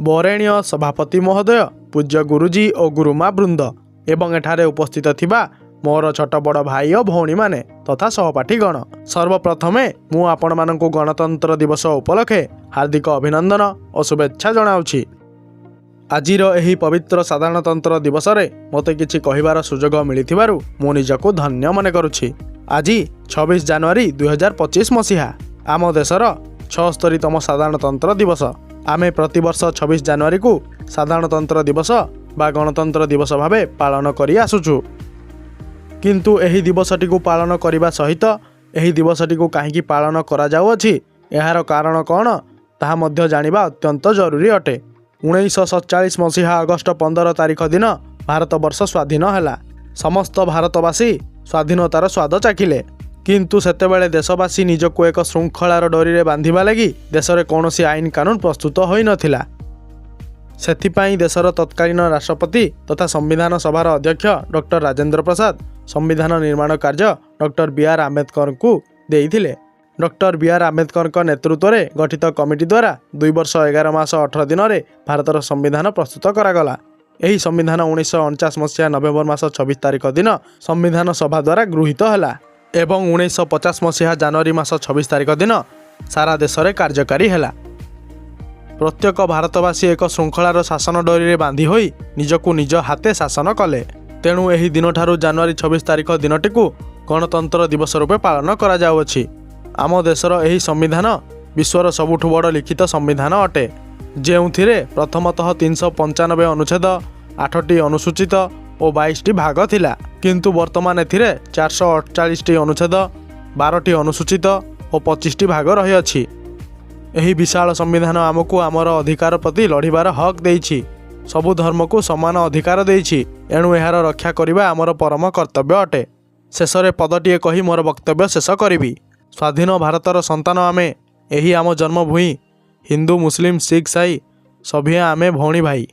ବରେଣ୍ୟ ସଭାପତି ମହୋଦୟ, ପୂଜ୍ୟ ଗୁରୁଜୀ ଓ ଗୁରୁମା ବୃନ୍ଦ ଏବଂ ଏଠାରେ ଉପସ୍ଥିତ ଥିବା ମୋର ଛୋଟ ବଡ଼ ଭାଇ ଓ ଭଉଣୀମାନେ ତଥା ସହପାଠୀଗଣ, ସର୍ବପ୍ରଥମେ ମୁଁ ଆପଣମାନଙ୍କୁ ଗଣତନ୍ତ୍ର ଦିବସ ଉପଲକ୍ଷେ ହାର୍ଦ୍ଦିକ ଅଭିନନ୍ଦନ ଓ ଶୁଭେଚ୍ଛା ଜଣାଉଛି। ଆଜିର ଏହି ପବିତ୍ର ସାଧାରଣତନ୍ତ୍ର ଦିବସରେ ମୋତେ କିଛି କହିବାର ସୁଯୋଗ ମିଳିଥିବାରୁ ମୁଁ ନିଜକୁ ଧନ୍ୟ ମନେ କରୁଛି। ଆଜି 26 ଜାନୁଆରୀ 2025 ମସିହା, ଆମ ଦେଶର 76ତମ ସାଧାରଣତନ୍ତ୍ର ଦିବସ। ଆମେ ପ୍ରତିବର୍ଷ 26 ଜାନୁଆରୀକୁ ସାଧାରଣତନ୍ତ୍ର ଦିବସ ବା ଗଣତନ୍ତ୍ର ଦିବସ ଭାବେ ପାଳନ କରି ଆସୁଛୁ। କିନ୍ତୁ ଏହି ଦିବସଟିକୁ ପାଳନ କରିବା ସହିତ ଏହି ଦିବସଟିକୁ କାହିଁକି ପାଳନ କରାଯାଉଅଛି, ଏହାର କାରଣ କ'ଣ, ତାହା ମଧ୍ୟ ଜାଣିବା ଅତ୍ୟନ୍ତ ଜରୁରୀ ଅଟେ। 1947 ମସିହା ଅଗଷ୍ଟ 15 ତାରିଖ ଦିନ ଭାରତବର୍ଷ ସ୍ୱାଧୀନ ହେଲା। ସମସ୍ତ ଭାରତବାସୀ ସ୍ୱାଧୀନତାର ସ୍ୱାଦ ଚାଖିଲେ। କିନ୍ତୁ ସେତେବେଳେ ଦେଶବାସୀ ନିଜକୁ ଏକ ଶୃଙ୍ଖଳାର ଡୋରିରେ ବାନ୍ଧିବା ଲାଗି ଦେଶରେ କୌଣସି ଆଇନ କାନୁନ ପ୍ରସ୍ତୁତ ହୋଇନଥିଲା। ସେଥିପାଇଁ ଦେଶର ତତ୍କାଳୀନ ରାଷ୍ଟ୍ରପତି ତଥା ସମ୍ବିଧାନ ସଭାର ଅଧ୍ୟକ୍ଷ ଡକ୍ଟର ରାଜେନ୍ଦ୍ର ପ୍ରସାଦ ସମ୍ବିଧାନ ନିର୍ମାଣ କାର୍ଯ୍ୟ ଡକ୍ଟର ବି ଆର୍ ଆମ୍ବେଦକରଙ୍କୁ ଦେଇଥିଲେ। ଡକ୍ଟର ବି ଆର୍ ଆମ୍ବେଦକରଙ୍କ ନେତୃତ୍ୱରେ ଗଠିତ କମିଟି ଦ୍ୱାରା 2 ବର୍ଷ 11 ମାସ 18 ଦିନରେ ଭାରତର ସମ୍ବିଧାନ ପ୍ରସ୍ତୁତ କରାଗଲା। ଏହି ସମ୍ବିଧାନ 1949 ମସିହା ନଭେମ୍ବର ମାସ 26 ତାରିଖ ଦିନ ସମ୍ବିଧାନ ସଭା ଦ୍ୱାରା ଗୃହୀତ ହେଲା ଏବଂ 1950 ମସିହା ଜାନୁଆରୀ ମାସ 26 ତାରିଖ ଦିନ ସାରା ଦେଶରେ କାର୍ଯ୍ୟକାରୀ ହେଲା। ପ୍ରତ୍ୟେକ ଭାରତବାସୀ ଏକ ଶୃଙ୍ଖଳାର ଶାସନ ଡୋରିରେ ବାନ୍ଧି ହୋଇ ନିଜକୁ ନିଜ ହାତେ ଶାସନ କଲେ। ତେଣୁ ଏହି ଦିନଠାରୁ ଜାନୁଆରୀ 26 ତାରିଖ ଦିନଟିକୁ ଗଣତନ୍ତ୍ର ଦିବସ ରୂପେ ପାଳନ କରାଯାଉଅଛି। ଆମ ଦେଶର ଏହି ସମ୍ବିଧାନ ବିଶ୍ୱର ସବୁଠୁ ବଡ଼ ଲିଖିତ ସମ୍ବିଧାନ ଅଟେ, ଯେଉଁଥିରେ ପ୍ରଥମତଃ 395 ଅନୁଚ୍ଛେଦ, ଆଠଟି ଅନୁସୂଚିତ ଓ 22ଟି ଭାଗ ଥିଲା। କିନ୍ତୁ ବର୍ତ୍ତମାନ ଏଥିରେ 448ଟି ଅନୁଚ୍ଛେଦ, 12ଟି ଅନୁସୂଚିତ ଓ 25ଟି ଭାଗ ରହିଅଛି। ଏହି ବିଶାଳ ସମ୍ବିଧାନ ଆମକୁ ଆମର ଅଧିକାର ପ୍ରତି ଲଢ଼ିବାର ହକ୍ ଦେଇଛି। ସବୁ ଧର୍ମକୁ ସମାନ ଅଧିକାର ଦେଇଛି। ଏଣୁ ଏହାର ରକ୍ଷା କରିବା ଆମର ପରମ କର୍ତ୍ତବ୍ୟ ଅଟେ। ଶେଷରେ ପଦଟିଏ କହି ମୋର ବକ୍ତବ୍ୟ ଶେଷ କରିବି। ସ୍ୱାଧୀନ ଭାରତର ସନ୍ତାନ ଆମେ, ଏହି ଆମ ଜନ୍ମଭୂଇଁ, ହିନ୍ଦୁ, ମୁସଲିମ, ଶିଖ, ଇସାଇ, ସଭିଏଁ ଆମେ ଭଉଣୀ ଭାଇ।